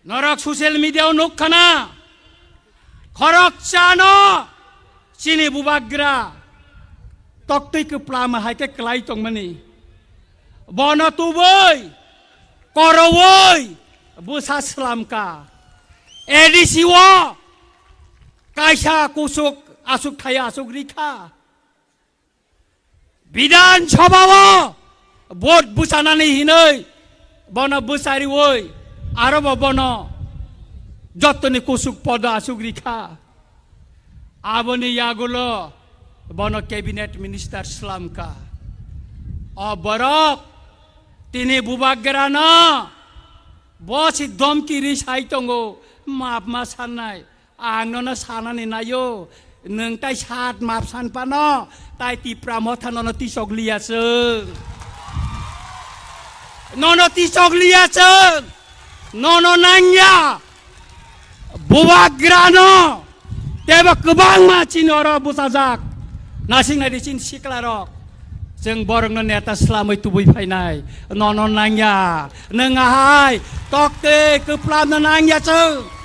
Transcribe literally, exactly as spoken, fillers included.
Norok social media o nuk khana, khoroksa no chini bubagra toktwi kwplama hai khe kwlai tongmani. Bono tubui, korowoi, bwsa slamka. A D C o kaisa kusuk asuk thaya asuk rikha. Bidhan Sabha o vote bwchanani hinwi bono bwchariwi arobo bono jottoni kusuk podo asuk rikha. Aboni yagulo bono cabinet minister slamka. O borok tini bubagrano bo si domki ri sai tongo, map ma sannai. Ang nono sanani naio, nwng tai sat map san pano, tai Tipra Motha nono tisok liya chwng. Nono tisok liya chwng. Nono nangya. Bubagrano tebo kwbangma chini oro bwchajak. Nasing nai di chini siklarok. Chwng borokno neta slamwi tubui phainai. Nono nangya. Nwng ahai tokte kwplamno nangya chwng.